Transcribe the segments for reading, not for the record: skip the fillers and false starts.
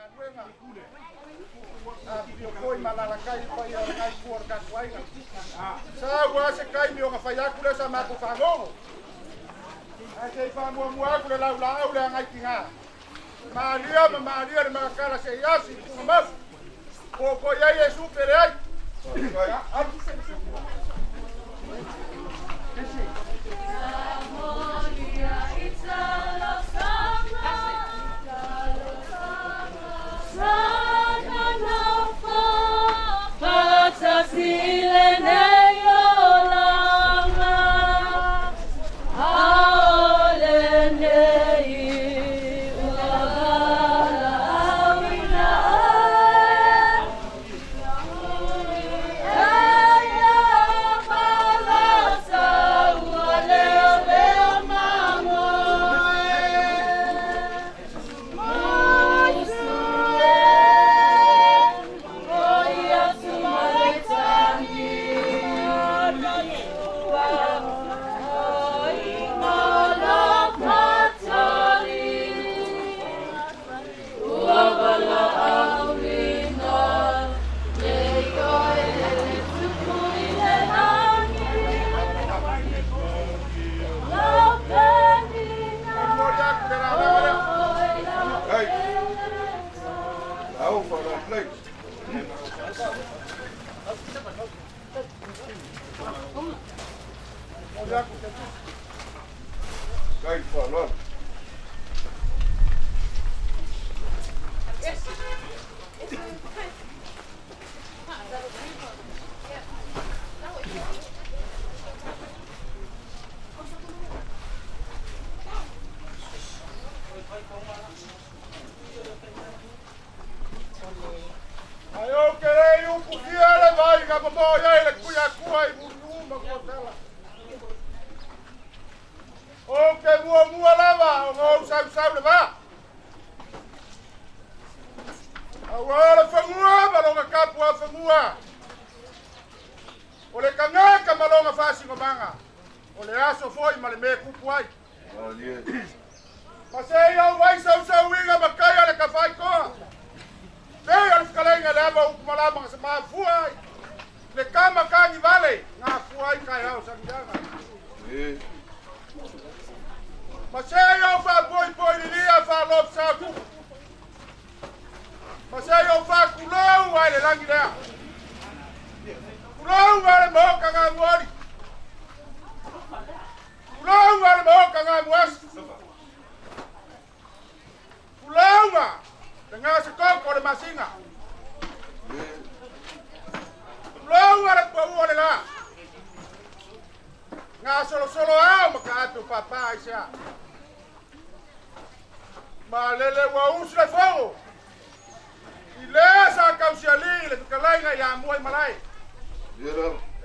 Galuega, afifio foi ma alaalakai le paia o lenai itu o le tatou aiga. Sa ua se taimi ona fai atu lea sa matou fagogo. Ae se i faamuamua atu le laulaau le agai tina. Malia ma malia le magatala se i asi i Tugamau. Po o i ai Iesu pe leai. Momoli atu le laulaga lea. Hey. Au fa la play. Momoli atu te Kai fa la. Ae ou te le i upukia le vai na momoe ai le Tuiatua i Muliu ma Tuatala. Ou te muamua lava ona ou sausau le va. Aua le fanua ma lona tapuafanua. O le tagata ma lona faasinomaga. O le aso foi ma le mea e tupu ai. Ma se i ou ai sausauina ma tai a le tafaitoa. Pei o le fetalaiga i le ava o upu malama na samafua ai. Le tama tagivale na afua ai taeao Saniaga. Ma se i ou faapoipoi lilia faalofu tupu. Ma se i ou faatulou ai le lagi lea. Tulou ai le maoka gamuoli. Tulou ai le maoka gamuasi. Tulou le gasekoko o le masina. Tulou le pau o le la. Gasolosolo ao ma ka atu papa ai sea. Ma lele ua usu le fogo. I lea sa kausiali le fetalaiga ia Mua i malae.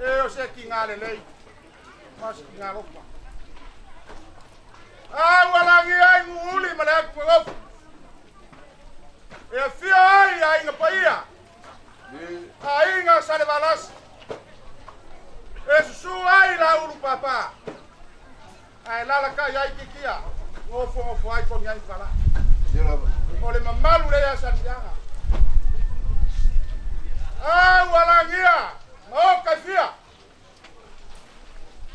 E o se kiga lelei. Ma se kiga alofa. A ua lagia ai Nuuuli ma le atu gagofo. E afio ai aiga paia. Aiga Salevalasi. E susu ai la ulu papa. Ae lalakai ai kikia. Gofo gofo ai kogi ai fala. O le mamalu lea Saniaga. A ua lagia ma oka i fia.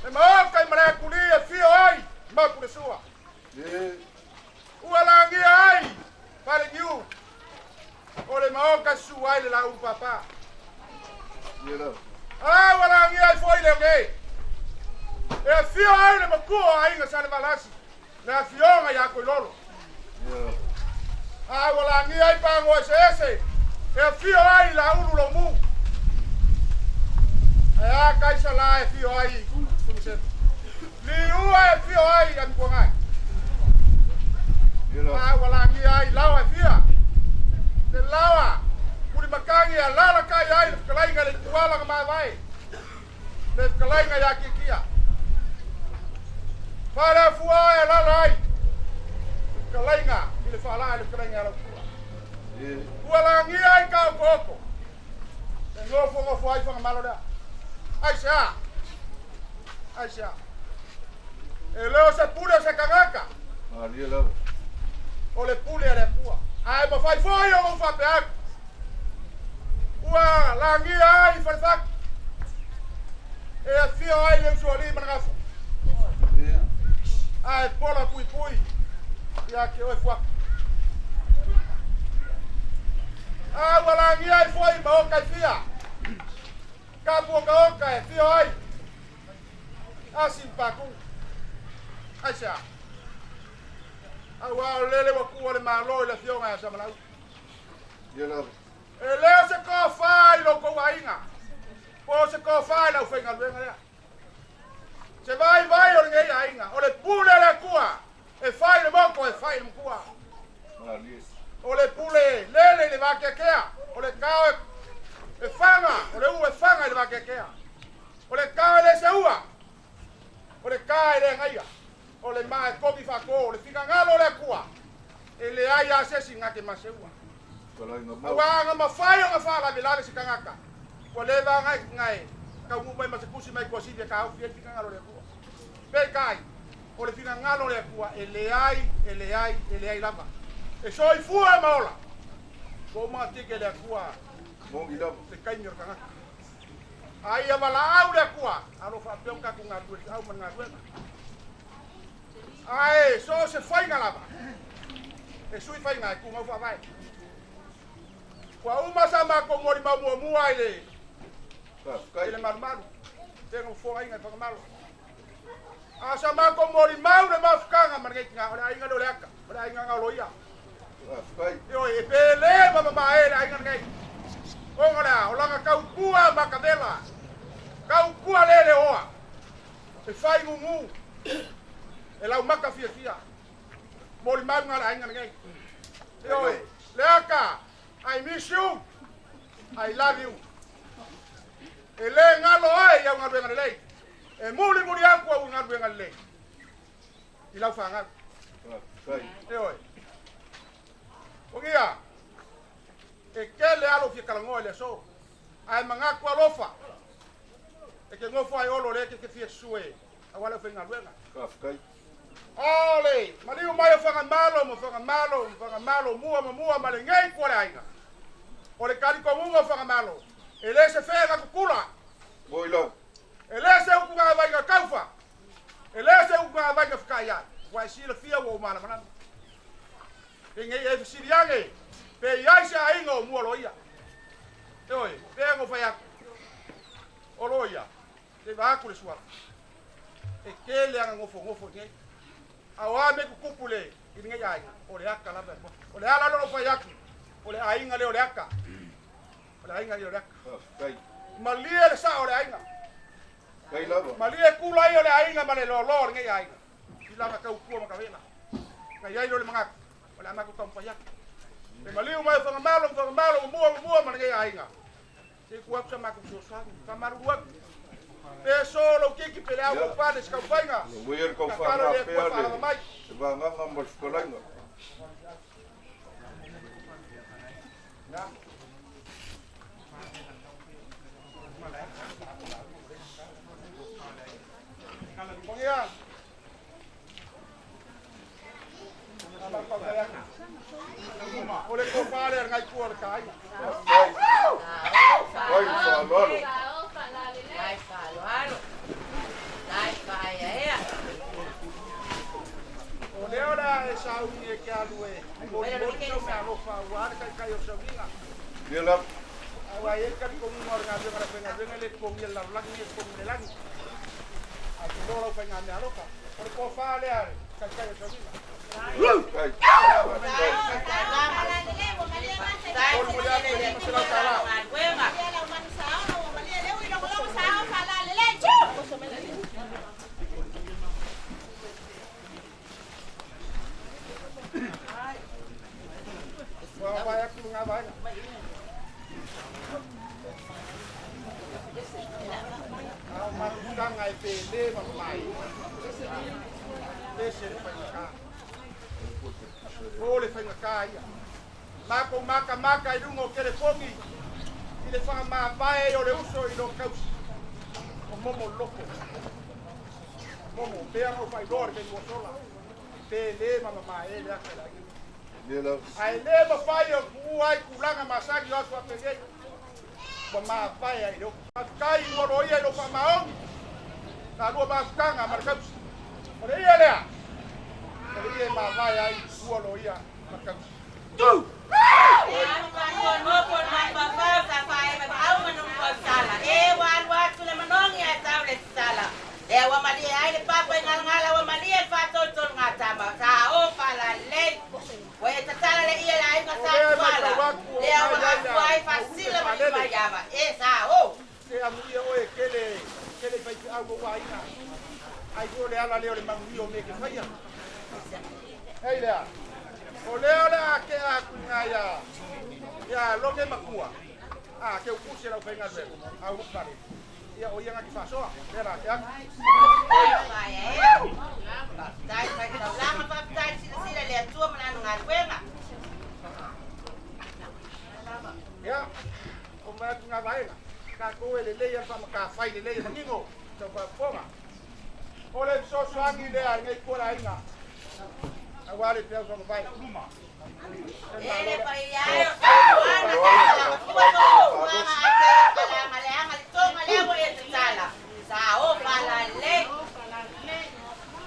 Le maoka i Malaekuli e fio ai mapu le sua. Ua lagia ai Faleniu. O le maoka susu ai le laulu papa. A ua lagia ai foi le oge. E afio ai le makua o aiga Salevalasi. Le afioga ia Koilolo. A ua lagia ai pagoa eseese. E afio ai laulu lomu. Ae a kaisa la e afio ai Tunisema. Liua e afio ai Amikuagai. A ua lagia ai laoa e fia. Le laoa mulimatagi e alalakai ai le fetalaiga le ituala na mavae. Le fetalaiga ia Kikia. Faleafua e alala ai. Le fetalaiga i le faalaa i le fetalaiga ia Lautua. Ua lagia ai Taotooko. Le nofo ai Fagamalo lea. Ai se a? Ai se a? E le o se pule o se tagata. O le pule a le Atua. Ae Ae mafai foi ona ou faapea atu, ua lagia ai Falefatu e afio ai le Usoalii ma le Gafa, ae pola puipui ia te oe Fuata. A ua lagia ai foi maota e fia, tapu otaota e afio ai Asi ma Patu. Aisea? Aua o lele ua tuua le Malo i le Afioga ia Samalaua. Ia lava. E le o se tofa i lo outou aiga, po o se tofa i le aufaigaluega lea. Se vaivai o lenei aiga, o le pule a le Atua, e fai i le moto, e fai i le matua. Malie. O le pule lele i le vakeakea, o le tao e faga, o le u e faga i le vakeakea. O le tao e le seua, o le ta e le agaia, o le maa e togi faato, o le finagalo o le Atua, e leai lava se isi na te maseua. Talaiga mau. Aua ana mafai ona faalavelave se tagata, ua leva ona e taunuu mai ma se tusi mai Tuasivi e taofi ai le finagalo o le Atua. Peitai, o le finagalo o le Atua e leai, e leai, e leai lava. E soifua ma ola. Ua uma ona tike e le Atua Moni lava. le taimi o le tagata. A ia valaau le Atua, alo faapea ona tatou galulue i le feau ma le galuega. Ae so o se faiga lava, e sui faiga e tumau faavae. Ua uma sa matou molimau muamua i le Faafetai. i le malumalu, tega ua foaiga i Fagamalo. A sa matou molimau le mafutaga ma lenei tina, o le aiga lea o le aka, o le aiga na oloia. Faafetai. Ioe, e pele ma mamae le aiga lenei. Ona o le a, o lana tautua makavela, tautua le leoa, e fai gugu, e laumaka fiafia. Molimau na le aiga lenei. Ioe, Leaka, I miss you, I love you. E le galo oe i au galuega lelei. E mulimuli atu au galuega lelei i lau fanau. Faafetai. Ioe. Ogia, e tele alo fia talanoa i le aso. Ae manatu alofa. E te nofo ai olo le ke fia sue aua le aufaigaluega. Faafetai. Ole, maliu mai o Fagamalo ma Fagamalo ma Fagamalo mua ma mua ma lenei kua le aiga. O le talitonuga o Fagamalo, e le se feaga kukula, Moi lava. e le se upu vaiga taufa, e le se upu vaiga whakaiai. Ua e silafia ua o malamalama. E ngei e fesili ane, pe iai se aiga o mua loia. Ioe, pe ngo whai aku. O loia, te vaaku le suala. E kele anga ngofo ngofo i ngei. A o a me kukupu le i lenei aiga, o le aka lava e moa. O le ala lona whai aku, o le aiga lea o le aka. O le aiga lea o le aka. Faafetai. Malie le sao o le aiga. Kai lava. Malie kula ia o le aiga ma le loaloa o lenei aiga. I lana taupua ma kavela. Na iai lea o le manatu, o le a matou taumafai atu. E maliu mai o Fagamalo ma Fagamalo ma mua ma mua ma lenei aiga. Se i tuu atu sa matou fesoasoani, faamalulu atu. Pe so lou kiki pe le au Ia. lau pane se taufaiga. Ua le Tatalo i taufaga le Atua pea faalava le mai. le vagaga ma le fetalaiga. Ya. Ogia, amaku atu. O le tofa lea a lenei itu o le taaiga. Faafetai. Fai le faaaloalo. O lea o le a e sauni e ke alu e molimoli sau meaalofa aua le taitai o le sauniga. Ia lava. Aua e i ai le talitonuga o le galuega a le aufaigaluega e le totogia i le lalolagi nei e totogi i le lagi. Ae tulō lau faiga meaalofa. O le tofa lea a le taitai o le sauniga. Faafetai. Faafetai. Molimoli atu e $500. Ua mavae atu lena vaega. A o mafutaga e pele ma mamae. Ese le faigata. O le faigata ia. Matou matamata i luga o telefoni i le fagamavae o le uso i lona tausi. O Momo loko. Momo, pea na ou faailoa i le taimi ua sola. Pele ma mamae le aka i le aiga. Ia lava. Ae le mafai ona tuua ai tulaga masani o aso faapenei, ua mavae ai i le ofi. Faafetai ua loia i lou faamaoni talua mafutaga ma le tausi. O le ia lea, o le ia e mavae ai ua loia ma le tausi. O lea e matau atu o lena e ia ia Mauu le faalele. Se amuia oe e tele tele i faifeau lou aiga. Ai foi o le ala lea o le manuia o mea e te faia. Ei lea, o lea o le a tea atu i ina ia ia Loge Matua, a Teukusi e le aufaigaluega a Ulufale, ia o ia na te faasoa, lea o le a tea atu. Ia, o mai atu ngā vaega. Tatou e lelei a le faamatafai lelei e manino tau faafofoga. O le fesoasoani lea a lenei tualaiga aua le peau fagavae. Se Malo lea. Faafetai le faaaloalo, faafetai le malosi.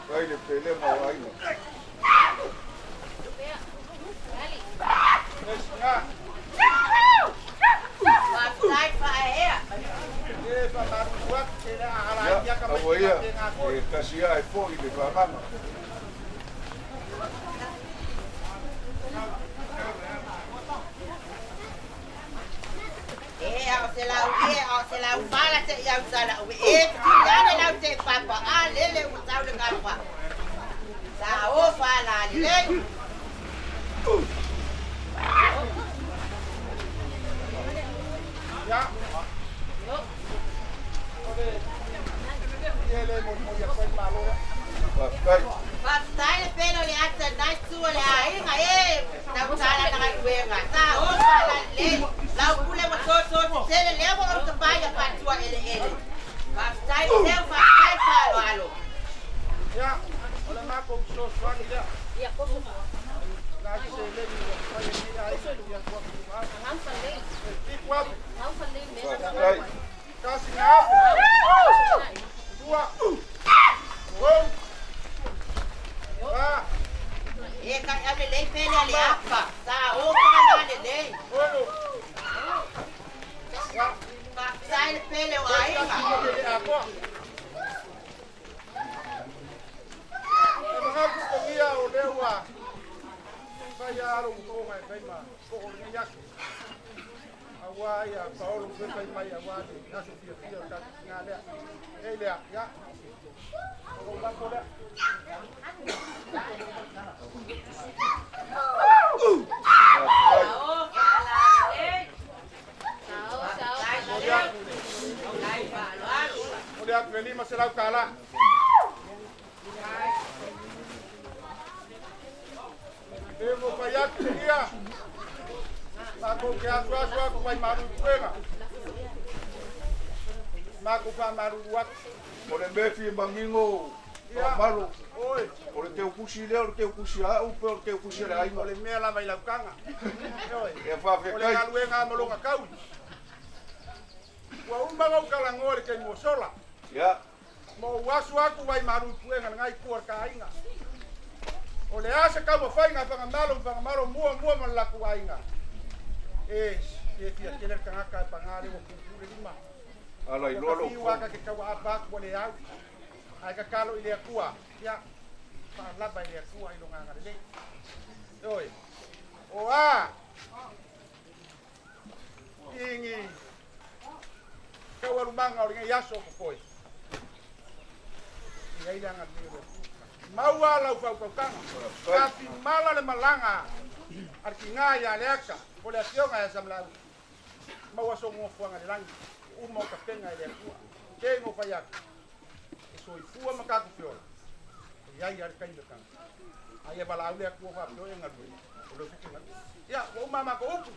Fai le pelema o aiga. Le siga, e faamalulu atu ke le a Ia, alaini aka aua maiti ia, faapena foi. e tasi ae foi le fagaga. Ia, o le ie le molimoli atu ai le Malo lea. Faafetai. Ia, o le matou fesoasoani lea. La se seleni ua mafai e lenei aiga ia atu atu e 7,000, Faafetai. 1,000, 2, 3, 4, 5, 6, ia, toe tasi foi e le atoa. E manatu togia o lea ua fai lava lou toga e fai ma oo o lenei aso. Aua ia Paolo toe fai mai aua le aso fiafia o tatou tina lea. Ei lea, ia, o lou lafo lea. Faafetai. Momoli atu le, momoli atu le $500. E mo fai atu se ia, matou te asuasu atu ai malu i puega. Matou faamalulu atu. O le mea e fia manino Ia, faamalu, oi, o le teukusi lea o le teukusi a au pe o le teukusi a le o aiga. le mea lava i lautaga. Ioe, Ia o le faafetai. galuega lava ma lona taui. Ua uma ona ou talanoa i le taimi ua sola. Ia, Ma ou asu atu ai malu i puega lenai tua o le taaiga. O le a se taumafaiga a Fagamalo ma Fagamalo muamua ma le latou aiga. E fiafia tele le tagata e paga lea ua puupuu le lima. ala Ua iloa lou tafiu fono. aka ke tauaapa atu ua le au. Ae tatalo i le Atua, ia, faalava i le Atua i lona agalelei. Ioe, o a igi taualumaga o lenei aso o totoe, e i ai le agalelei o le Atua. Maua lau faautautaga, Faafetai. tafimala le malaga a le tiga ia Leaka, po o le afioga ia Samalaui, maua sou nofoaga i le lagi, uma o tapena e le Atua. Te no fai atu, e soifua ma tatou feola, e i ai lava le taimi o le tagata. Ai e valaau le Atua faapea e galue, o lea foi te galue. Ia, ua uma a matou upu.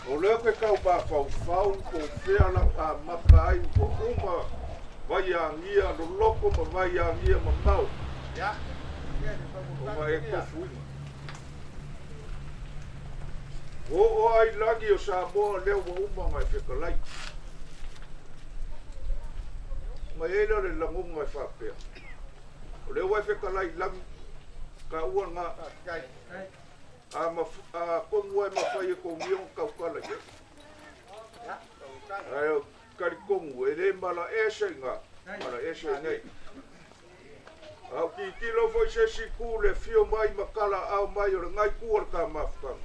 O lea ke tau mafaufau po o fea lau amata ai ua uma vaiagia loloko ma vaiagia mamao Ia, ia le ona fauutaga e ia. tofuina. Ua oo lava i lagi o Samoa lea ua uma ona e fetalai. Ona i ai lea o le lagona e faapea, o lea ua e fetalai i lagi, taua lena, atonu lava e mafai e Togia ona tautala i ai. Ae ou te talitonu e le malaese i ina, malaese i inei. A ou tilotilo foi i se isi itu i le afio mai ma talaaao mai o lena itu o le ta mafutaga,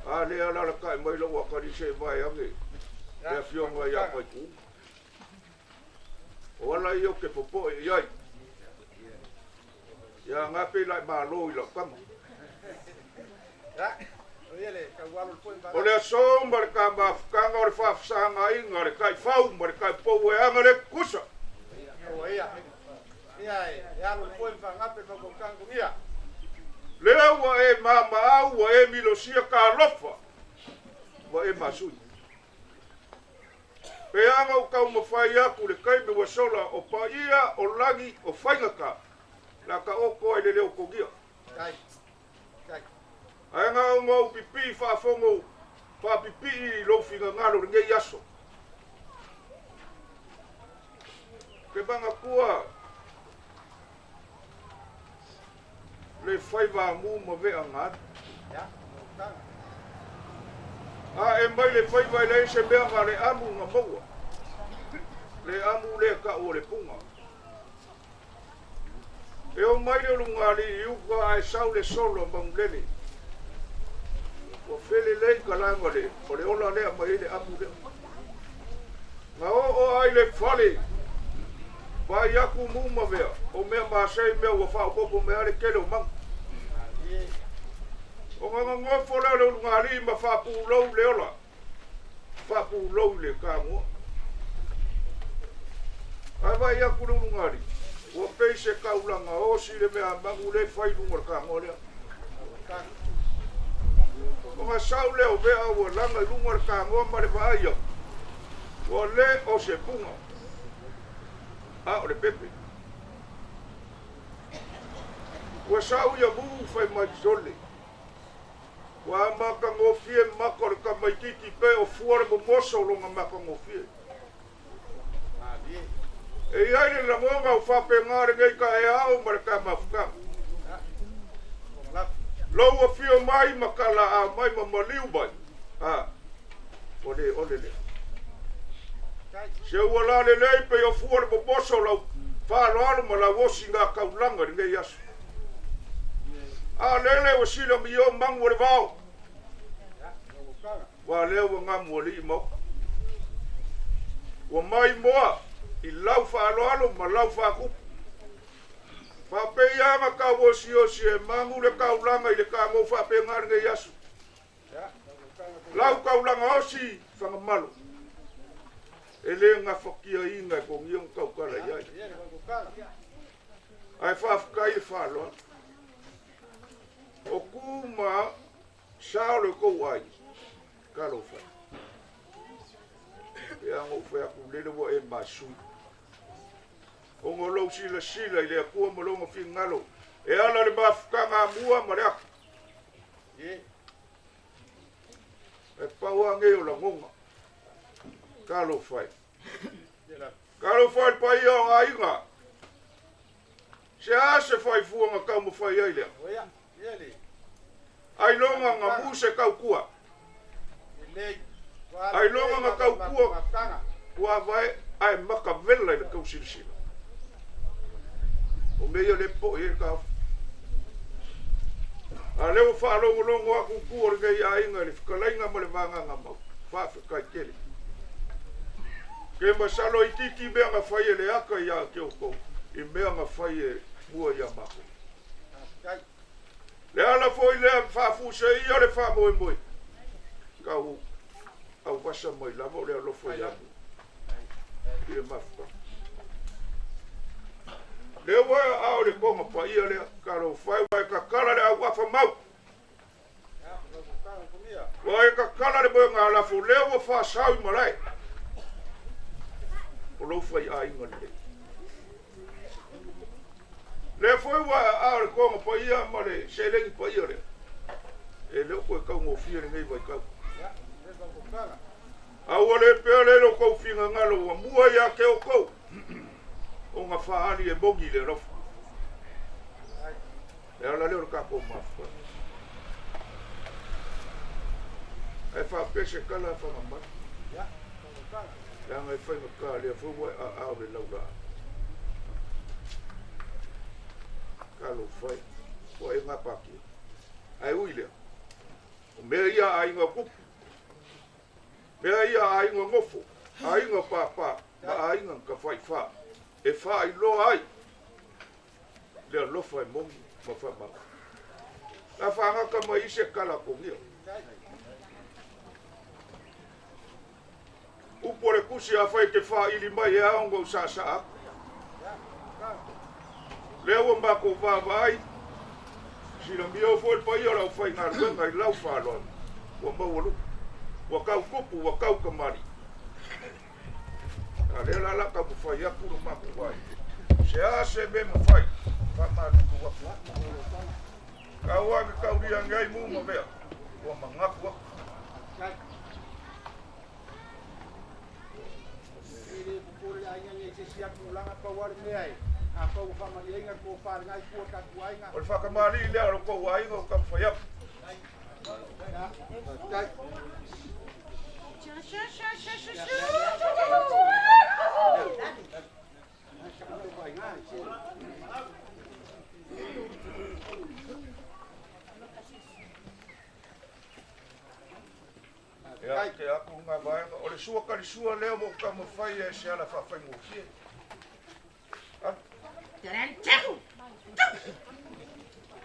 a lea e alaalatai mai lou atalii se i vae ane le afioga ia Paikuu. O ala ia ou te popoe i ai. Ia gape la e malo i lau tama. O le aso ma le ta mafutaga o le faafesagaaiga o le taifau ma le taipou e aga le tutusa. Lea ua e mamaau ua e milosia talofa ua e masui. Pe a na ou taumafai atu i le taimi ua sola o paia o lagi o faigata la taoto ai le leo togia. Ae na ona ou pipii faafono faapipii i lou finagalo i lenei aso. Ke manatua le faiva amu ma vea na alu. Ae mai le faiva e leai se mea na le amu na maua. Le amu lea tau o le puna. E o mai le ulugalii i uka ae sau le solo a Manulele. Ua felelei ka laga le, o le ola lea mai ai le amu lea. Na oo ai le fale, vaai atu mu ma vea, o mea masei mea ua faaopoopo mai ai le tele o manu. Ona nonofo lea o le ulugalii ma faapulou le ola, faapulou i le tagoa. Ae vaai atu le ulugalii, ua pei se taulaga osi le mea a manu lea e fai i luga o le tagoa lea. Ona sau lea o vea ua laga i luga o le tagoa ma le vaai atu, ua le o se puna, a o le pepe. Ua sau ia mu fai mai sole. Ua matagofie maka o le tamaitiiti pe o fua le momoso o lona matagofie. E i ai le lagona o faapena lenei taeao ma le ta mafutaga. Lou afio mai ma talaa mai ma maliu mai, a, ua le ole lea. Se ua la lelei pei o fua le momoso o lau faaaloalo ma lau osiga taulaga i lenei aso. A lele ua silamio manu o le vao. Ua lea ua gamu alii ma uta. Ua mai moa i lau faaaloalo ma lau faatupu. Faapei lava na tau osiosi e manu le taulaga i le tagou faapena lenei aso. Lau taulaga osi Fagamalo e le gafatiaina e kogia ona tautala i ai. Ae faafetai le faaaloalo. O ku ma sa o le tou aiga, talofa e. Pe a na ou fai atu lele ua e masui. Ona o lou silasila i le Atua ma lona finagalo e ala le mafutaga a mua ma le atu. E pau lava nei o lagona. Talofa e. Talofa e le paia o aiga. Se a se faifua na taumafai ai lea? Ailoga na mu se tautua. Ailoga na tautua tuavae ae makavela i le tausilasila. O mea ia lea e popoe ai le taofi. A lea ua faalogologo atu tu o lenei aiga i le fetalaiga ma le vagana mau. Faafetai tele. Ke masalo itiiti mea na fai e le aka ia te outou i mea na fai e mua ia matou. Le ala foi lea faafuseia le faamoemoe tau auvasa mai lava o le alofa ia mua i le mafutaga. Lea ua a o le toga paia lea, talofa e ua e tatala le auafa mau. Ua e tatala le moegalafo lea ua faasau i malae o lou faiaiga lelei. Lea foi ua a o le toga paia ma le seleni paia lea. E E le o koe taugofie lenei vaitau. A ua le pea lea i lo outou finagalo ua mua ia te outou ona faaali e moni le alofa. Le ala lea o le tatou mafutaga. Ae faapea se tala a Fagamalo. Leaga e faigata lea foi ua e aao le laulaa. Talofa e, ua e gapatia. Ae ui lea, o mea ia a aiga o tupu, mea ia a aiga nofo, aiga pāpā ma aiga na tafaifa e faailoa ai le alofa e moni ma faamaoni. La faagata mai i se tala togia. Upu o le tusi, afai e te faaili mai e ao ona ou saasaa atu. Lea ua matou vaavaai, silamia foi le paia o le aufaigaluega i lau faaaloalo, ua maualuga, ua tau tupu, ua tau tamalii. A lea la la taumafai atu lo matou aiga. Se a se mea mafai, faamalulu atu. Tau ake taulia ane ai mu ma mea, ua manatu atu. E le popole le aiga nei i se isi atu tulaga, pau lava le mea e, afai ua faamalieina le tofa a lena itu o le tatou aiga. O le faatamalii lea o lo outou aiga ua taumafai atu. Ia, te aku ngā vaega. O le sua kalisua lea ua ou taumafai ai se ala faafaigofie.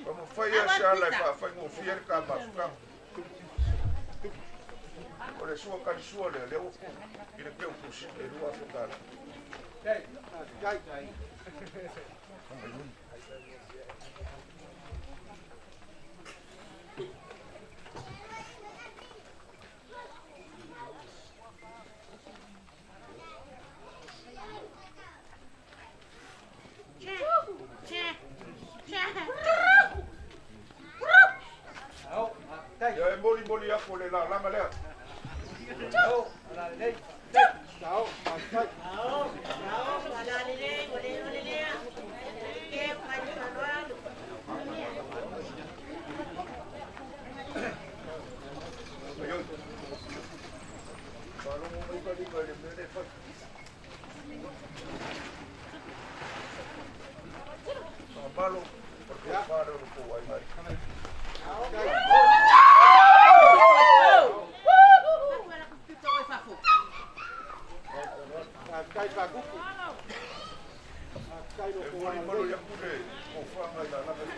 Taumafai ai se ala e faafaigofie le ta mafutaga. O le sua kalisua lea, lea ua i le keutusi e $2,000. Ia e molimoli aku le lalaga lea. Aioi. Faalogo mai ka lima i le mea lea e fai. Faamalo o le tofa lea o le tou aiga ai. E molimoli aku le tofaga i lalaga ia.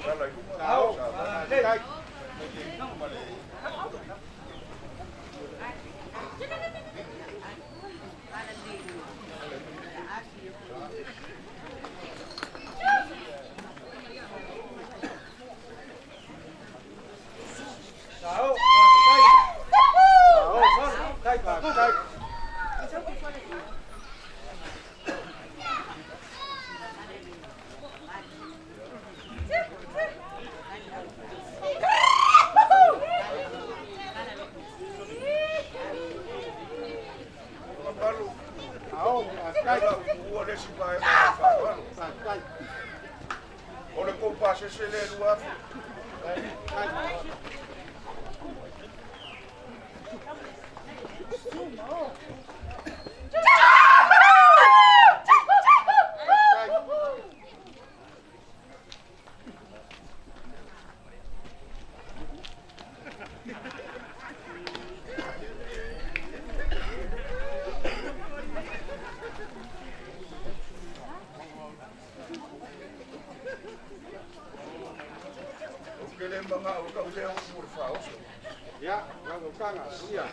Lala i luma, sa Mamalu, ua tuua le isi vaega o le faaaloalo. O le tou pasese lea e 2,000. Ou te le manao e tau lea upu o le faaoso.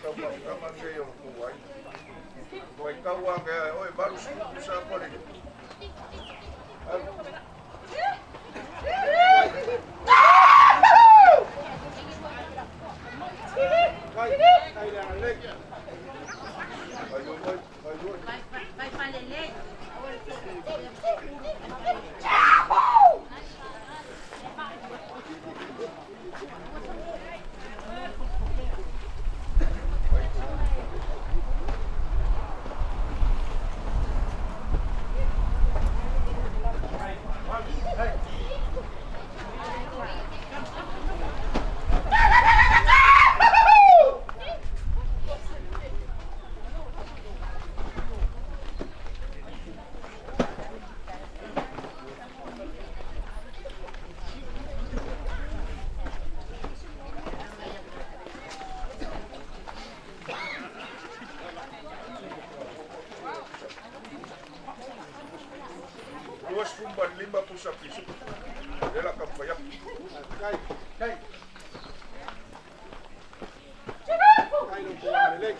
Tau mafuta nei o le tou aiga. Faitau ake ae oe 80 pusa ma le Ai oi ai oi. 25 pusa piso. Ela ka fai atu. Kai. Kai. Kai lo kou agalelei.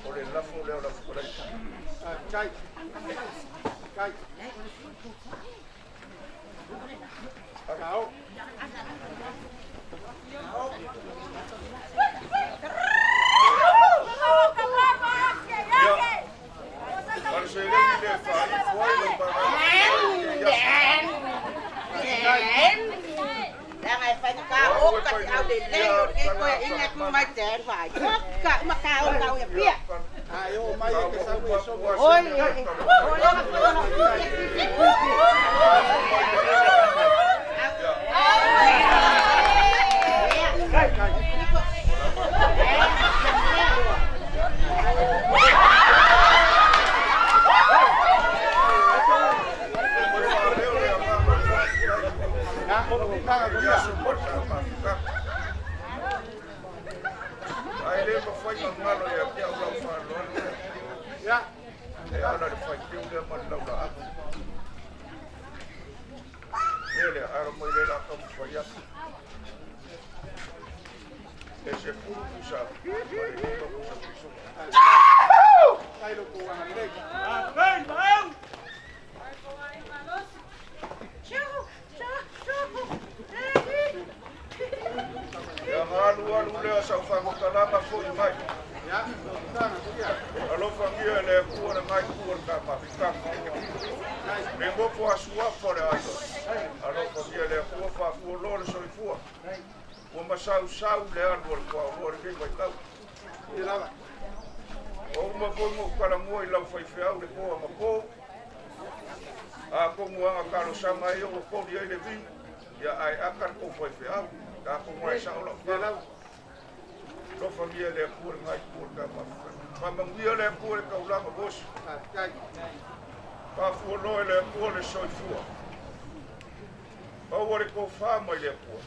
O le lafo lea o la fukalai. Kai. Kai. Kao. Ia. Ma le seleni lea e faaifo ai lau Ai o mai e ke sau e so. Kai. Kai. Ya, o tanga ko ia. Ai le mafai ona galo ia te au lau faaaloalo. Ya. E ala le faiteu lea ma le laulaaga. Ia lea, alo mai le la taumafai atu. E 10 pusa ma le 5 pusa pisuga. Kai lo kou agalelei. Ia galu alu lea sau fagotalaga fo'i mai. Ya, o tanga ko ia. Alofagia e le Atua legai ku o le tamafitaga. Le nofo asuafa o le aiga. Alofagia e le Atua faafualoa le soifua. Ua masausau le alu o le puaoloa lenei vaitau. Ia lava. Ua uma foi ona ou talanoa i lau faifeau le po agapo. Atonu aga talosaga ai ua koli ai le viu. Ia ae aka le tou faifeau. Atonu ae sao lau Ia tala. lava. Alofagia e le Atua legai ku o le tamafitaga. Faamanuia le Atua i le taulaga osi. Kai. Faafualoa e le Atua le soifua. Maua le tofa mai le Atua.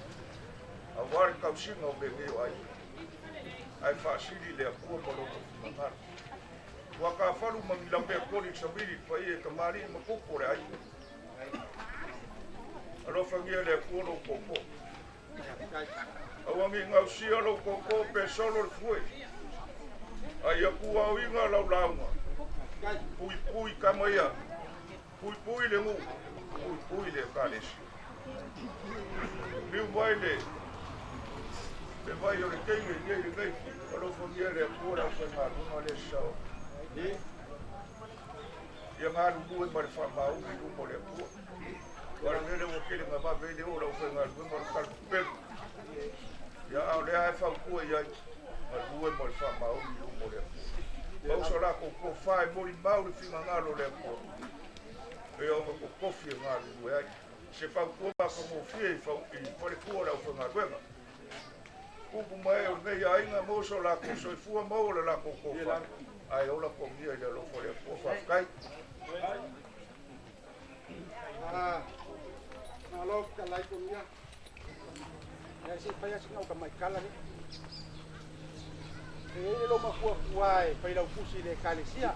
Auā le tausiga o mea nei o aiga. Ae faasili le Atua ma lona finagalo. Ua tafalu ma ni laumea koli i le savili i le paia e tamalii ma tupu o le aiga. Alofagia le Atua lou tootoo. Aua ne i gausia lou tootoo pe solo le fue. A ia tuaoiga lau lauga. Puipui tama ia. Puipui le nuu. Puipui le ekalesia. Liu mai le le vai o le teine i nei lenei. Alofagia le Atua le aufaigaluega lea sao. Ia galulue ma le faamaoni i luma o le Atua. Aua o le mea lea ua tele na vave ai le oo o le aufaigaluega o le talapepelu. Ia a o lea lava e fautua i ai, galulue ma le faamaoni i luma o le Atua. Maua so latou tofa e molimau le finagalo o le Atua. E ona totofi e galulue ai. Se fautua matagofie i faletua o le aufaigaluega. Upu mai o lenei aiga maua so latou soifua maua le latou tofa. Ae ola togia i le alofa o le Atua. Faafetai. fai lava sina ou tamai tala lea. E i ai le loma fuafua e failautusi i le Ekalesia,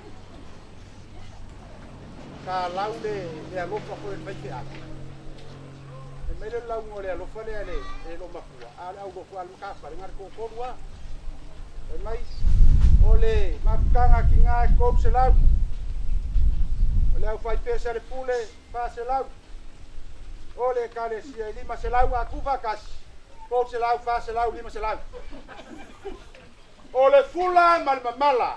sa lau le le alofa foi o le faifeau. Fai mai le lauga o le alofa lea e le loomatua, a o le aulotu a le matafale, na o le toatolu lava. Fai mai, o le mafutaga a tina e 300, o le aufaipese a le pule 400, o le Ekalesia e 500, a tuufaatasi, 300, 400, 500. O le fula ma le mamala,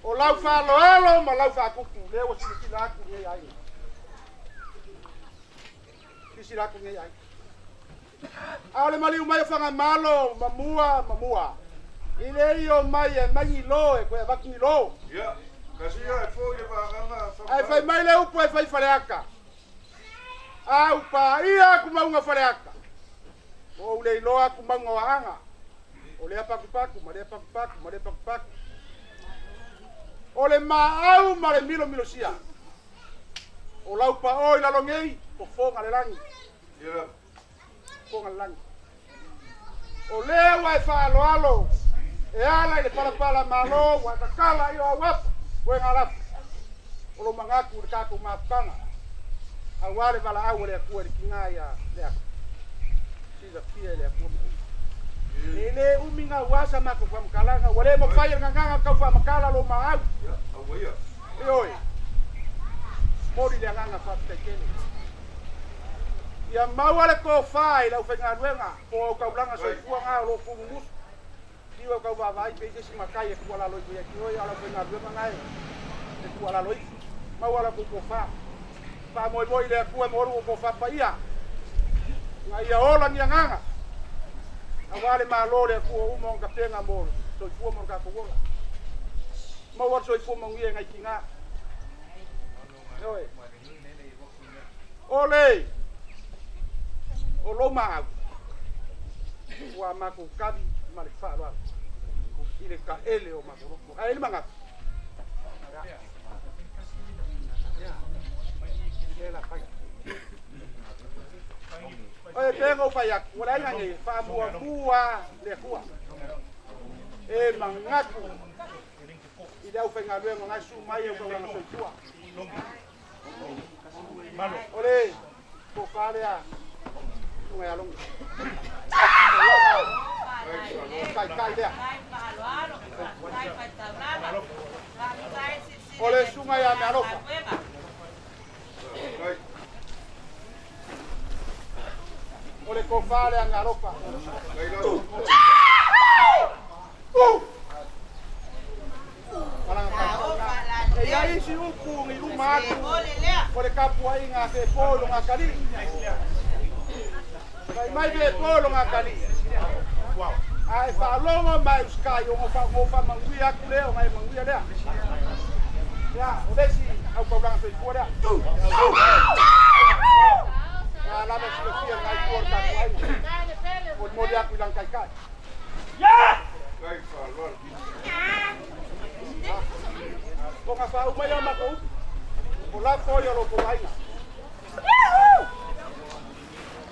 o lau faaaloalo ma lau faatupu, lea ua silasila atu lenei aiga. Silasila atu lenei aiga. A o le maliu mai o Fagamalo ma mua ma mua, i le i omai e aumai ni lo e toe avatu ni lo. Ia, kasi ia e foi le vagaga a Ae fai Fagamalo. mai le upu e fai Faleata, A u paia aku mauga Faleata, ua ou le iloa aku mauga o Aana, o lea patupatu ma lea patupatu ma lea patupatu. O le maau ma le milomilosia, o lau paoa i lalo nei, fofoga le lagi. Ia lava. Fofoga le lagi. O lea ua e faaaloalo e ala i le palapala malo ua e tatala i o au afa, ua e galafa. O lou manatu i le tatou mafutaga, aua le valaau a le Atua i le tiga ia Leafa, silafia e le Atua mea uma. E le umi gaua sa matou faamatalaga, ua le mafai e le gagana tau faamatala lou maau. Ia, auaia. Ioe, momoli le agaga faafetai tele. Ia maua le tofa i le aufaigaluega po o taulaga soifua na o lo o tuugumusu. Fiu e tau vaavaai pe i ai se isi matai e tuualalo ifo ia te oe, a o le aufaigaluega na e tuualalo ifo. Maua la outou tofa. Faamoemoe i le Atua e maua lo outou tofa paia, ina ia ola ni agaga aua le Malo o le Atua ua uma ona tapena mo le soifua ma lo tatou ola. Maua le soifua manuia e nai tina. Ioe. O le o lou maau ua matou tali ma le faaaloalo i le taele o matou loto. Ae i le manatu, ia, ia, la fai. E pei ona ou fai atu, ua leai nei, faamuamua le Atua. E manatu i le aufaigaluega na e susu mai e taulaga soifua. O le tofa lea, susuga ia Logo. Taitai lea. O le susuga ia Mealofa. O le tofa lea Mealofa. E i ai isi upu i luma atu o le tapuaiga a Fepo i loga atalii. Fai mai Fepo i loga atalii, A e faalogo ma e usitai, ona ou faamanuia atu lea ona e manuia lea. Ia, o le isi autaulaga soifua lea. Na lava silafia lenai itu o le tatou aiga. Molimoli atu i lana taitai. Ona faauma ia matou upu, o lafo ia o lo outou aiga.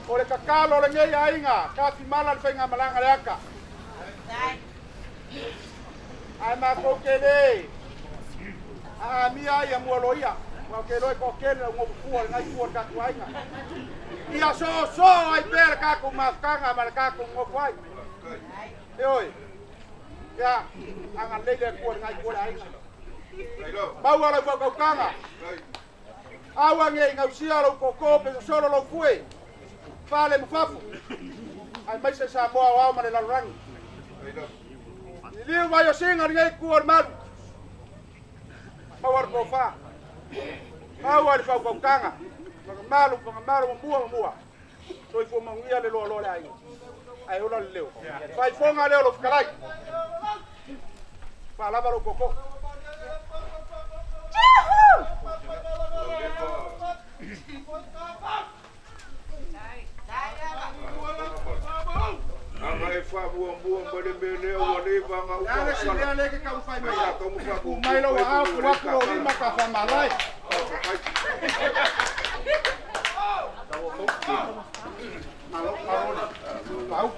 O le tatalo a lenei aiga, tafimala le faigamalaga le ata. Ae matou te le aamia ai amua ia, aua ou te iloa e toatele le augovufua o lenai itu o le tatou aiga. Ia soosoo ai pea le tatou mafutaga ma le tatou nonofo ai. Ioe, ia agalelei le Atua i lenai itu o le aiga. Maua lau faautautaga. Aua ne i gausia lou tootoo pe sosolo lou fue, fale ma fafo, aemaise Samoa aoao ma le lalolagi. Liliu mai o siga lenei itu o le malu. Maua le tofa, maua le faautautaga, Fagamalo, Fagamalo, mamua, mamua. Soifua manuia le loaloa o le aiga. Ae ola le leo. Faifoga leo lou fetalai. Faalava lou tootoo. Aga e faamuamua ma le mea lea ua leva ona Le a le isi uma mea kala. lea e te taumafai Ae mai sa ai? tau Tu mai lou ma faamuamua aao, mai tuu le atu lou kakala. lima ta faamalae. Faafetai. Malo.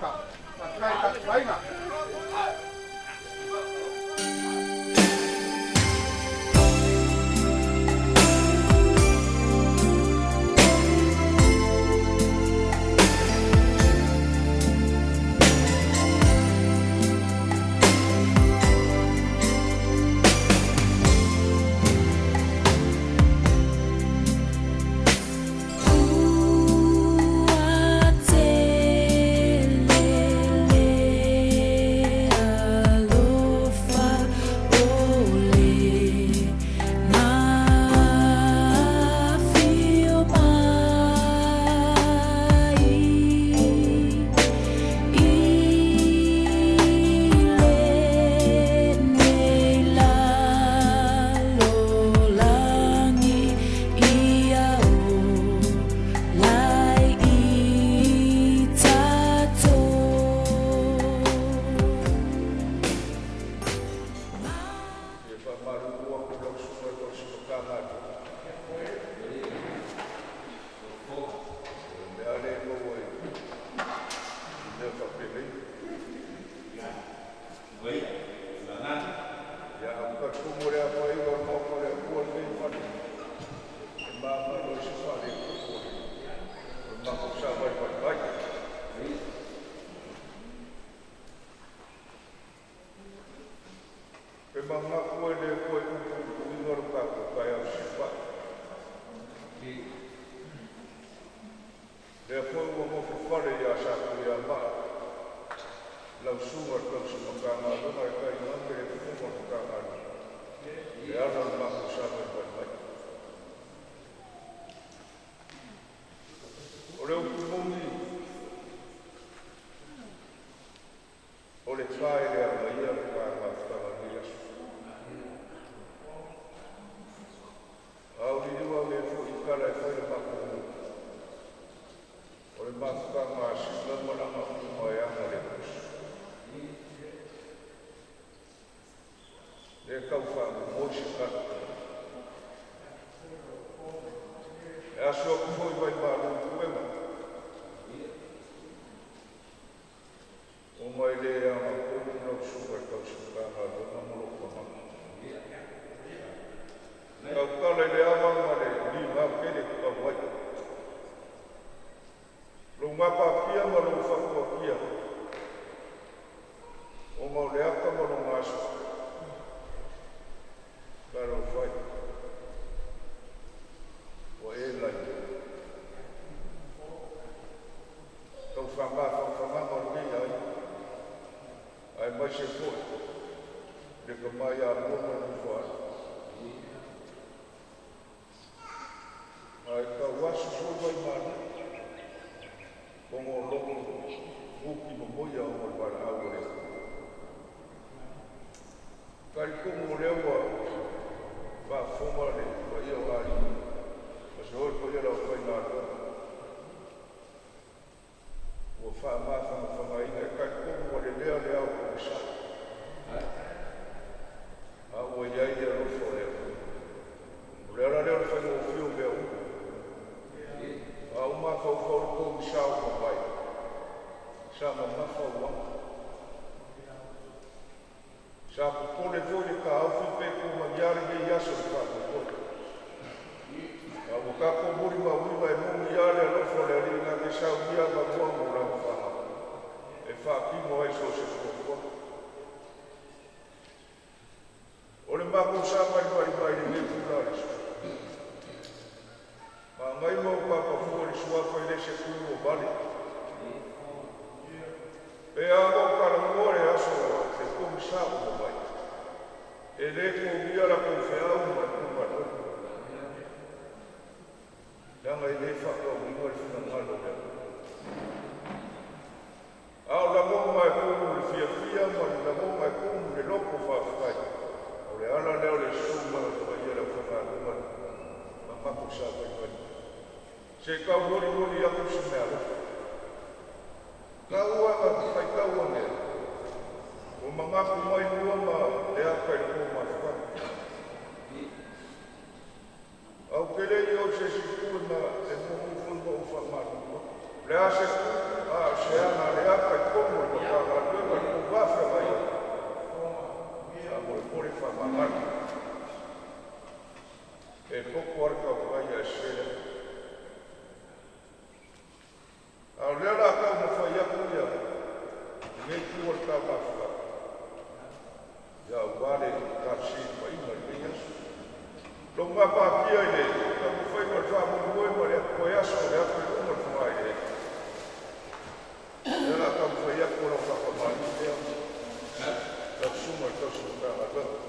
Lea foi ua gofofale iā Satuiamaa lau susuga i le tausi Matagaluega e tainane le fofoga o le Matagaluega e ala i le matou savaivai mai. O le upu moni, o le ta e le agaia le ta mafutaga i lenei aso. A o liliu au e foi i tala e fai le matou nuu, o le mafutaga a Sila ma lana uma e ana le tusi. Le tau faamomoi se tala. E aso atu foi vai malu i puega, ona e le agatonu lau susuga i le tausi Matagaluega ma lou tagata. Tautala i le ava ma le liga tele tatau ai. Lou gapatia ma lou fatuatia, ona o le ata ma lona aso. Talofa e, ua e laia. Tau faamafanafanaga o lenei aiga, aemaise foi le tama ia Lua ma le Nofoalii. Ae tau aso foi vai malu, ona o loto uki momoia ona o le valaau a le Atua. Talitonu o lea ua faafofoga le paia o aiga, ma se hoi paia o le aufaigaluega ua faamafanafanaina. E talitonu ua lelea le ao pogisa, a ua i ai le alofa o le Atua. O le ala lea o le faigofie o mea uma. A o mafaufau le pogisa o mavae, sa mamafa uaga. Sa popole foi le taofi pe tumaia lenei aso i le faamoemoe. A ua tatou molimauina e moni lava le alofa o le Alii na te saunia avanoa mo lana fanau e faatino ai so o se fuafuaga. O le matou savalivali mai i lenei itula o le aso, magai ma ou papafua i le suafa e le se tui ua vale. Pe a ou talanoa le aso le pogisa o mavae, e le togia la tou feau ma le tou galuega, leaga e le faatauina le finagalo o le Atua. A o lagona e tumu i le fiafia ma le lagona e tumu i le loto faafetai, o le ala lea o le susu mai o le paia o le aufaigaluega ma matou savaivai mai. Se i tau molimoli atu se meaalofa. Tau a faitau ane, ua manatu mai lua ma le ata i le tou mafutaga. Ae ou te le i o i se isi itu e ma e muamua foi ma ou faamalulu atu. O le a se tu, a o se ana a le ata i totonu o le Matagaluega i le tou va feagai ai, faamolemole faamagalo. E poto lava le tautai ae sese le ata. A o lea o le a taumafai atu ia lenei itu o le ta mafutaga, ia aua le tafesilafaiga i lenei aso. Lou gapatia i le taumafaiga o le faamoemoe ma le toe aso o le atu i luma o le fogaeleele. O lea o le a taumafai atu o lau faafamalii lea lau susuga i le tausi Matagaluega.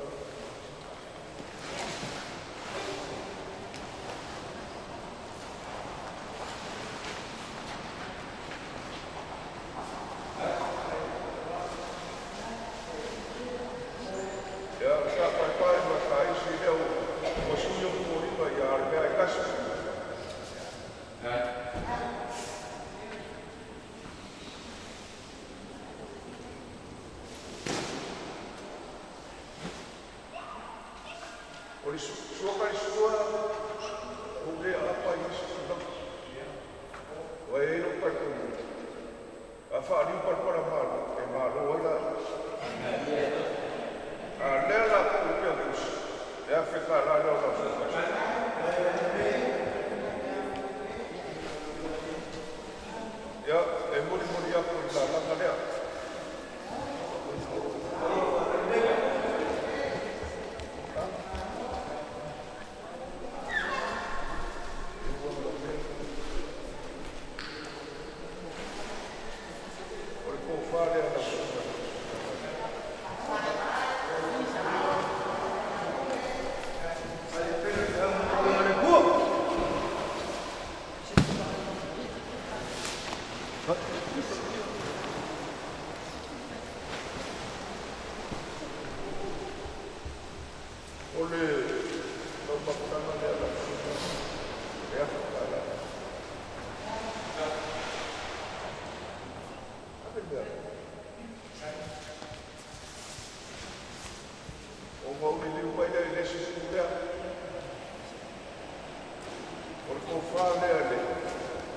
O le tofa lea i le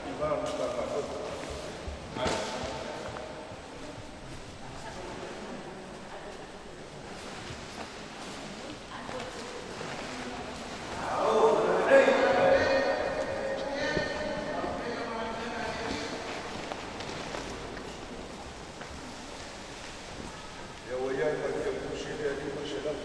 tina o le Matagaluega. Ia ua i ai ma le teutusi lea 500.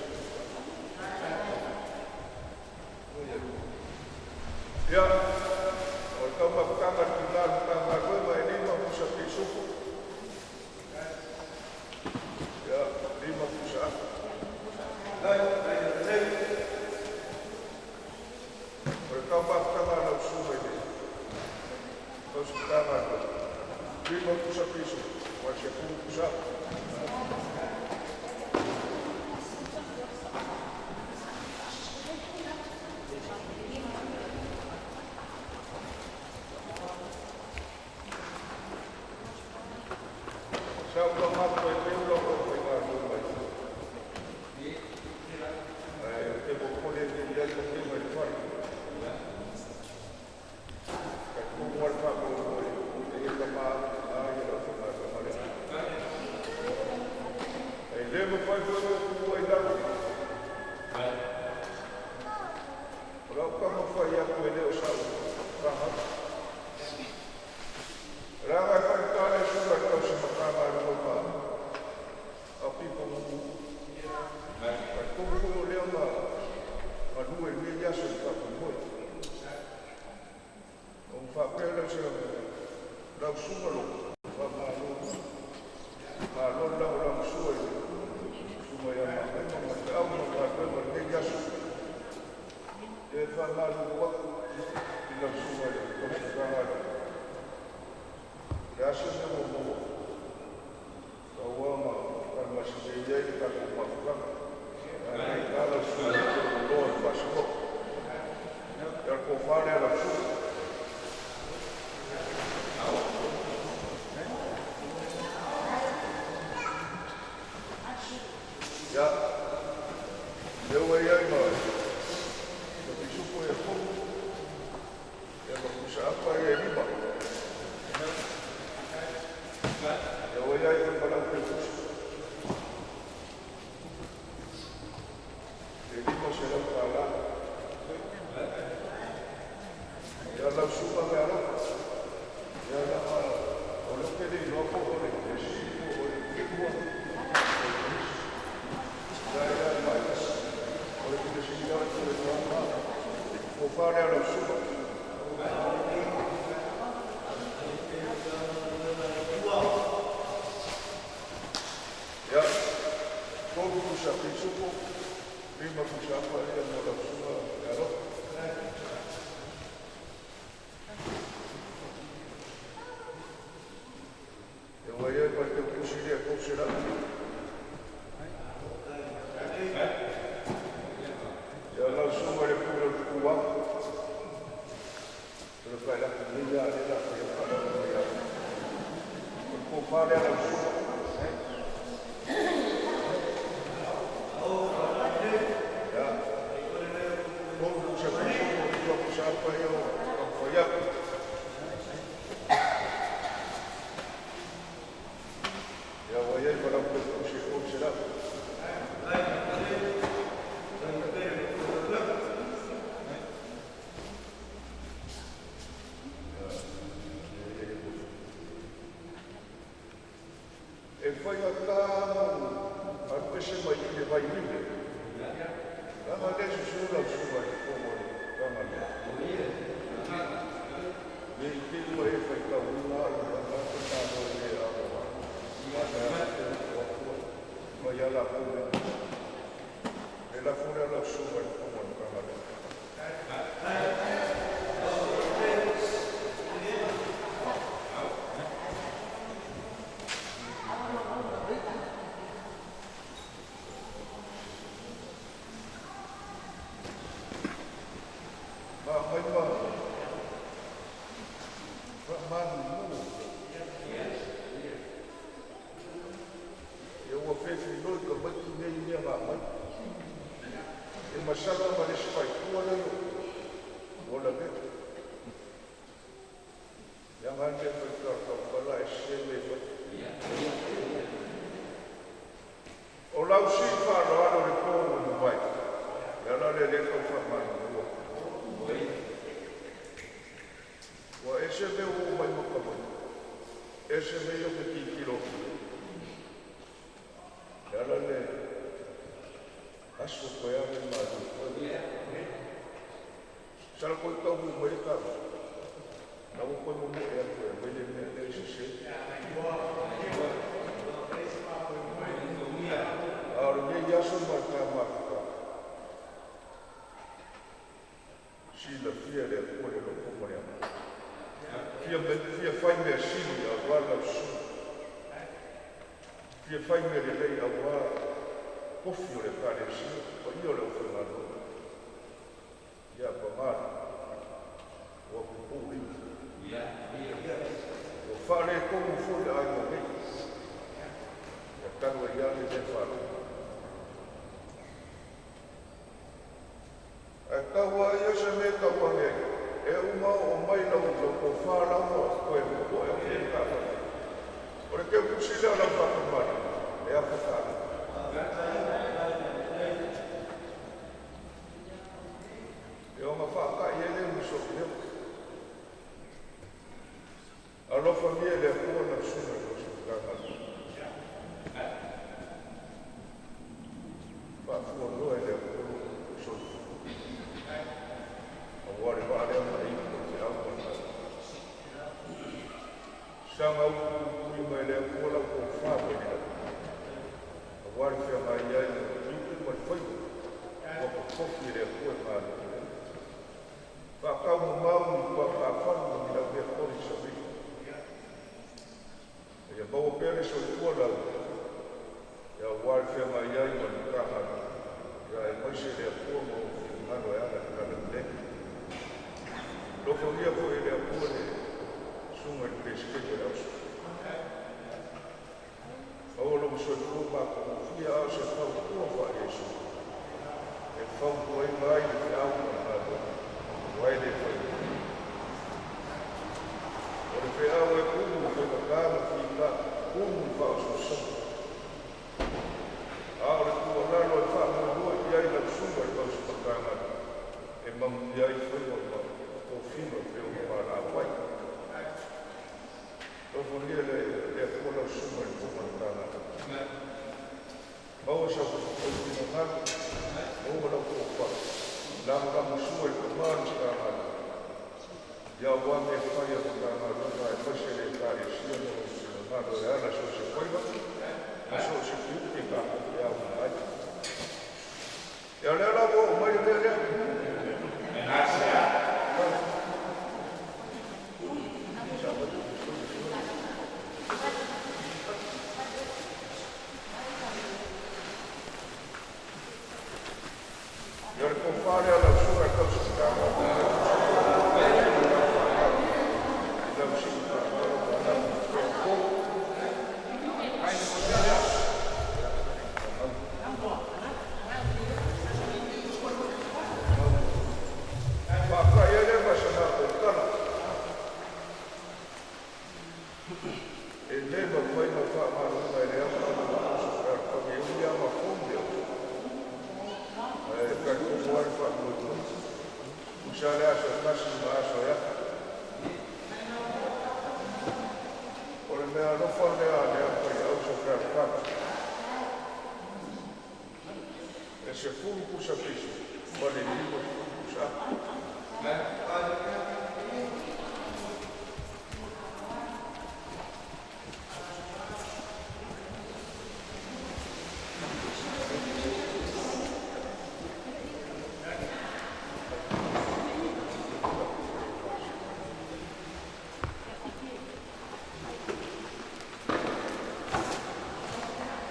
Ia, o le taumafataga a le tina o le Matagaluega e 5 pusa pisupo. Ia, 5 pusa afi. O le taumafataga a lau susuga i le tausi Matagaluega, 5 pusa pisupo, ma le 10 pusa afi. Sa ua matou e peu lau o faigaluega i ae ou te popole le i ai ma i le fale. Ka tumu al faamoemoe e ia tama ai lau faigaluega lea. E le mafai foi ona tuua i lalo. O lau taumafai atu e le o sau fagau. Leaga e faigata le susuga i le tausi Matagaluega a pito mumu. Talitonu foi o lea na galue i lenei aso i le faamoemoe. Ona faapea lea o se lau susuga Loto, faamalo, malo le lagolagosua i le susuga ia Mamaema ma le feau ma le galuega i lenei aso. E faamalulu atu i lau susuga i le tausi Matagaluega. O le aso mea muamua, tauaga talamasinei ai le tatou mafutaga. Ae faigata lau susuga i le loa i le faasinoga. Ia le tofa lea lau susuga. Ia, lea ua i ai ma pisupo ia 3, ia ma pusa apa ia e 5. Ia ua i ai foi ma lau teutusi. E $500. Ia lau susuga me alofa. Ia laga o le ou te le iloa po o le esi po o le tua o le komisi. Ia ia mai. O le pule sili lea o le pule toa. Tofa lea lau susuga. Ia, 3 pusa pisupo, 5 pusa apa ia mo lau susuga me alofa. Ia ua i ai ma le teutusi lea 300. Ia lau susuga i le pule o le tutuaga. O le failaki nei ia le la faia whaalawa mai au. O le tofa lea lau susuga. Ia, 3 pusa pisupo, 5 pusa apa ia o taumafai atu. Ia ua i ai ma lau teutusi e 300. E faigata mo alu ese mai i le vailime. Leaga le susu lau susuga i totonu o le Matagaluega. Ne i te i ua e faitauina au tagata malo e le aloa. Ma ia latou lea. E lafo lea lau susuga i totonu o le Matagaluega. Ma mai ma faamalulu. Ia ua fefiloi ka maiki nei mea ngā mai. E masalo ma le isi faitua lea o la mea. lau si whaaloalo le pō o vai. Ia la le le kau whaamanu. Ua ese me o mai maka mai. Ese me yo ke kikilo. Ia la le aso koe ame malu. Sala koe kau mu mai ka. Na wo koe mo e aku e mai le mea le se se. A o le iaso ma ka mafika. Si la fia le ko le loko mo le ama. Fia fai mea sili a wa lau su. Fia fai mea le lei a wa kofi o le kalesia, o ia o le ofengalo. Ia pamari, ua kupu lima. Ua whaale komu fo le ai nei. Ia talu e ia le le whaalo. Ai kaua ia se me kaua nei. E uma o mai lau lau ko whālau o koe mo koe o ke ka whai. O le keu kusile o lau whakamari. E a whakaalo. E o nga whaakai e le muso leo. Alofa mia le akua na suna o sukanga. Faafua loa e le akua soifua. Aua le vaa lea ma ipu o te au ma Sanga upu mai le akua lau ko wha mai le Aua le whia ngai ai mo tiute ma le whaiwa. Ua kokofi le akua e ngā le. Whakau mo mau ni kua kāwhanu ma ni lau mea kori sa mea. Ia maua pea le soifua lau. Ia ua le whia ngai ai ma le kāhana. Ia e maise le akua ma o whingano e ala le kala le. Lofongia foi le akua le sunga i pesikete le auso. Maua lo soifua ma kofia au se fautua wha Yesu. E fautua i mai le whiau ma le ngātua. Wai le whai. O le whiau e kumu whaikaka ma whika kumu whaososomo. A o le kualalo e whaamulua i ai lau sunga i kausipakanga e mamu ai whaiwa ma tofino pe o ma la wai. Lofongia le akua lau sunga i puma le tāngata. Maua sa whakautina ngātu, maua lau kōwha. Lamu lamu sua i pamānu tāngata. Ia wā me whai a tāngata e maise le kāre sia mo ngāro e ala so se whaiwa. Ma so se whiuke ka e au na ai. Ia lea la o mai le lea. Ia le kōwhare ala sua e kausa Se fulu kusa pisu, ma le lima fulu kusa.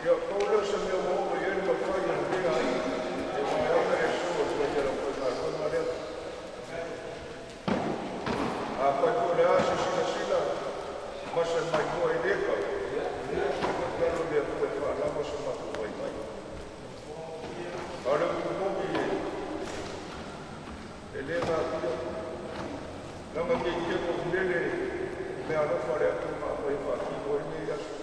Ia kaula sa mea mo o i ma whai a mea ai. E mai ana e sua tua ia lau koe ngā lea. A whai ko le asa sila sila, masa mai koa i leka. Talo lea koe whaalama sa mako wai mai. A le upu e, e le ngā pia. Langa kei te ko lele, mea alofa le atu ngā koe whakino i nei aso.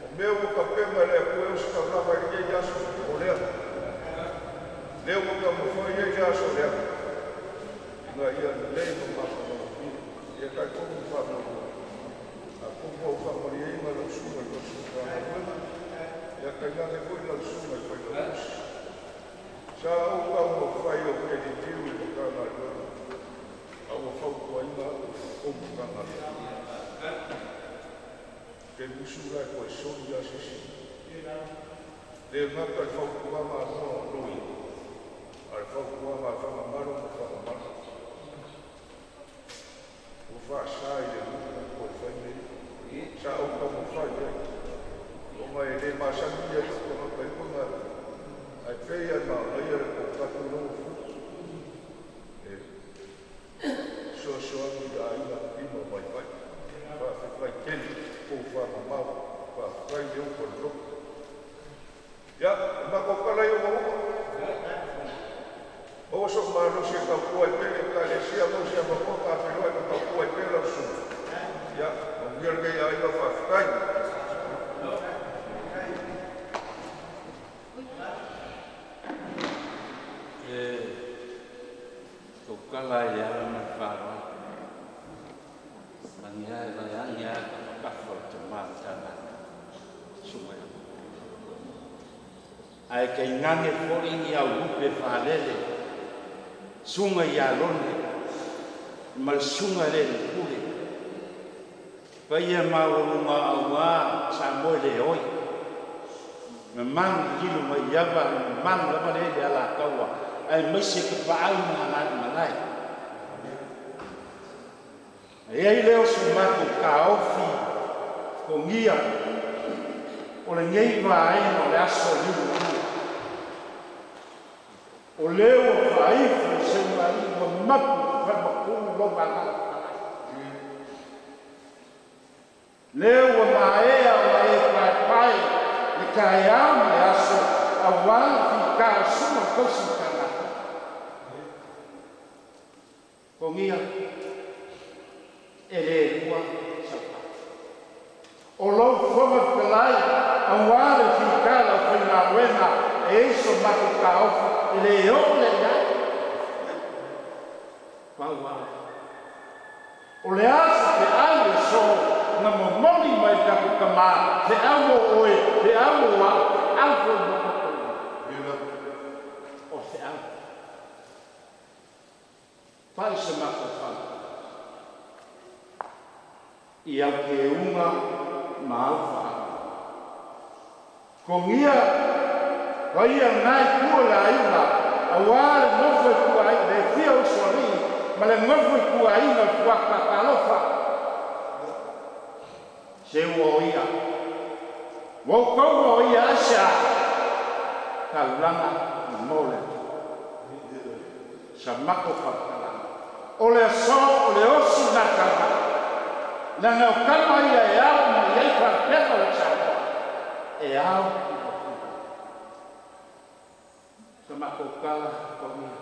O Mea ua tapena e le Atua e ositaulaga i lenei aso o lea. Lea ua taumafai ai le aso lea, ina ia lelei ma matagofie. Ia talitonu le faamoemoe, atonu ua ou faamalieina lau susuga i le tausi Matagaluega, ia tainane foi lau susuga i le Failautusi. Sa ou taumafai ou te liliu i le Matagaluega, a ua fautuaina au e le tou Matagaluega. Ou te musu la e toe soli lava se isi mea. Le gata i le fautuaga a noa o loia, a o le fautuaga a Fagamalo ma Fagamalo. Ua faasa i le nuu ona toe fai mea ia. Sa ou taumafai i ai, ona e le masani ia i ou tagata i ona ae pei lava e manaia le konekarate la ua fua e fesoasoani i aiga lima vaivai. Faafetai tele tofa mamao, faafetai le upa i le loto. Ia, o matou tala ia ua uma. Maua sou malosi e tautua ai pea le Ekalesia, maua se avanoa ta feiloai ma tautua ai pea lau susuga. Ia, manuia lenei aiga, faafetai. E tautala i le ala ma le faaaloalo. Lagi ae agi ae tafatafa o le tama o le Matagaluega, susuga ia Ae tainane foi ni au lupe faalele, susuga ia Lone ma le susuga i le Pule, paia maualuga aua Samoa e le oi, mamalu lilo mai ava, mamalu lava le le Alataua, aemaise Tapaau ma Gagaemalae. E i ai lea o so matou taofi togia o lenei vaega o le aso liugalua, o lea ua faaifo i seugalii ua mapu i falematu lona Agaga Paia. Lea ua maea ona e paepae le taeao ma le aso aua le fita o susuga i tausi Matagaluega. Togia e le lua sau o lou Fofoga Fetalai aua le fita o le aufaigaluega e i ai so matou taofi e le oo lea i ai. Pau lava lea. O le a se feau e aso na momoli mai le tatou Tama, feau mo oe, feau mo au, feau foi mo tatou, o feau. Fai se matou fautuaga i au keuga ma au faalogo. Togia paia lena itu o le aiga aua le nofo ituaiga le fia usoalii ma le nofo ituaiga o le Puata Talofa. Se ua o ia, ua outou ua o ia aisea? Taulaga mo le Atua. Sa matou faamatalaga, o le aso o le osi na taulaga, leaga o tama ia e ao mai ai faalupega o Samoa, e ao i le Atua. Sa matou tala togia.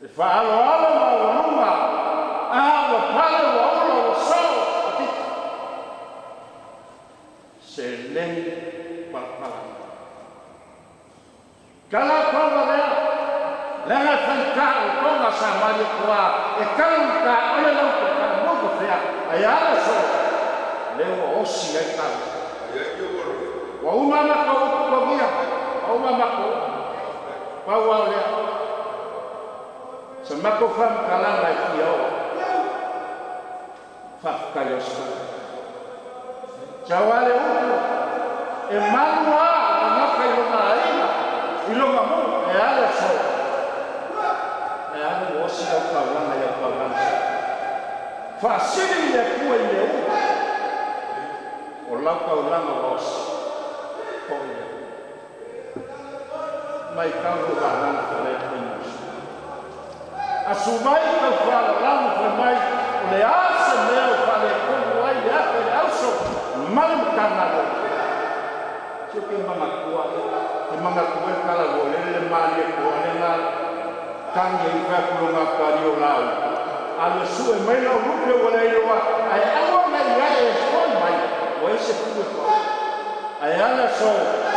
Le faaaloalo maualuga a ua pale ua ola ua soo o pito. Seleni palapalagi. Tala tonga lea, leaga e faigata o tonga sa malie tua e taugata ole lau toka mo fea ai ala so lea ua osi ai tau. Ua uma matou upu togia, ua uma matou upu. Pau lava o lea, sa matou faamatalaga e fia oo. Faafetai o se Sau a le upu e malu a o tagata i lona aiga, i lona nuu, e a le aso, e a le ua osi lau taulaga i au taulaga sa. Faasili i le Atua i mea uma, o lau taulaga ua osi, foi le Atua. Mai tau lou agaga fale faimusu. Asu mai tau faalalanu fai mai o le a se mea o faaletonu ai le ata i le auso ma le Matagaluega. Se ke manatua, ke manatua e tala ua lele le malie koa le nga tangi ai fai kulonga kari o lau. A le sue mai lau lupe ua le iloa, ae aua nei ai e foi mai, Ua ese pulu e paua. Ae a le aso,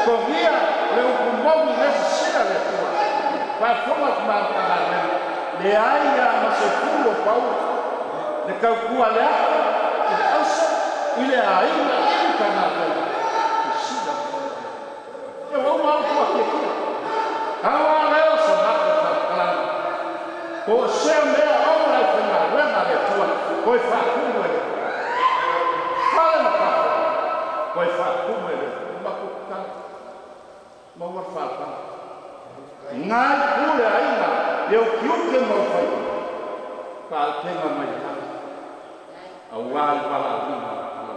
togia le upu moni lea e sisila le Atua. Faafofoga le Matagaluega, leai lava ma se pulu o paua. Le tautua a le ato i le ausa, i le aiga, i le Matagaluega, sisila le Atua. Ia ua uma upu a Kiakia. Tau lava lea o se matou faamatalaga. Po o sea mea o le aufaigaluega a le Atua toe faatumu e le Atua. Fale ma tatou toe faatumu e le Atua. Ua matou tatalo, maua le faaaloalo. Ngai pule aiga e utiuti ma ufaiva, faaupega mai le lagi, aua le valaauina o lau tatalo.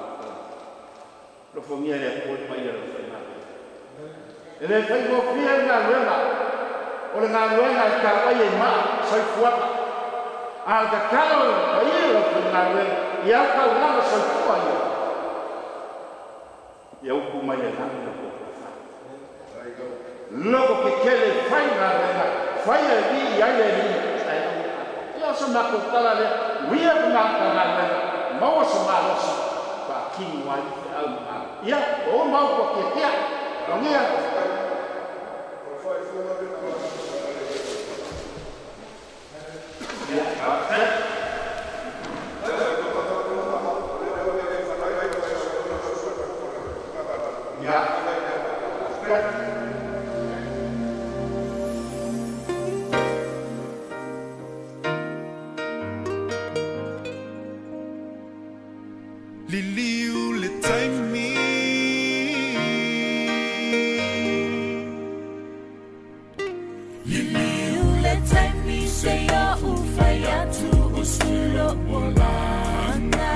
Alofagia e le Atua le paia o le aufaigaluega. E le faigofie le galuega, o le galuega e tau ai e maa soifuaga. A o le tatalo i le paia o le aufaigaluega ia taulaga soifua ia, ia upu mai le lagi la outou tofa. Loko tetele e fai le galuega, faia e vii ai le Alii, ae aua tatou. Ia o se matou tala lea, uia le Matagaluega, maua se malosi, faatino ai feau ma galuega. Ia, ua uma upu a Tiatia. Manuia. Ia, faafetai. Ia, faafetai. Liliu le taimi. Liliu le taimi seia ou fai atu usu lo'u olaga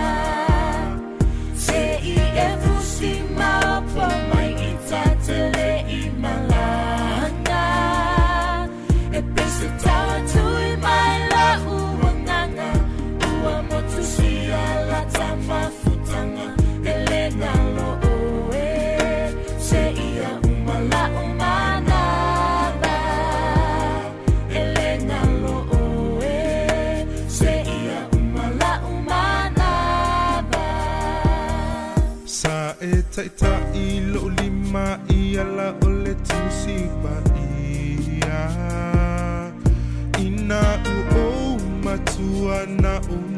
Se i e fusi maopo mai i ta te le i malaga E pei se taua tui mai la'u agaga Ua motu sia la ta mafutaga E le galo ʻoe Seia uma la'u manava E le galo ʻoe Seia uma la'u manava Sa e taʻitaʻi loʻu lima i ala o le Tusi Paia Inā ua ou matua na ou.